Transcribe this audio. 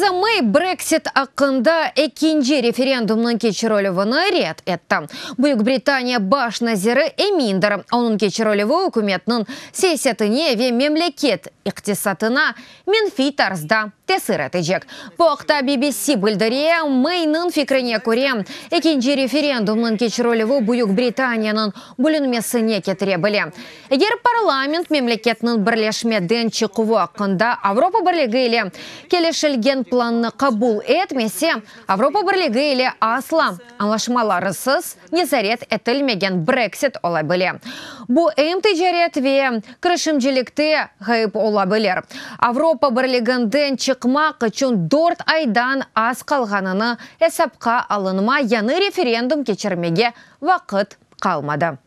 Tereza Mey Brexit aqqında ekinci referendumnıñ keçirilüvini red etti. Büyük Britaniya baş naziri emindir, onıñ keçirilüvi ükümetniñ siyasetine ve memleket iqtisatına menfiy tarzda tesir etecek. Bu aqta BBC bildire. Meyniñ fikrine köre, ekinci referendumnıñ keçirilüvi Büyük Britaniyanıñ bölünmesine ketire bile. Eger parlament memleketniñ birleşmeden çıquvı aqqında Avropa Birligi ile kelişilgen plannı qabul etmese, Avropa Birligi ile asla añlaşmalarısız nezaret etilmegen Brexit ola bile. Bu em ticaret ve kirişimcilikte ğayıp ola bilir. Avropa Birliginden çıqmaq içün dört aydan az qalğanını esapqa alınma yañı referendum keçirmege vaqıt qalmadı.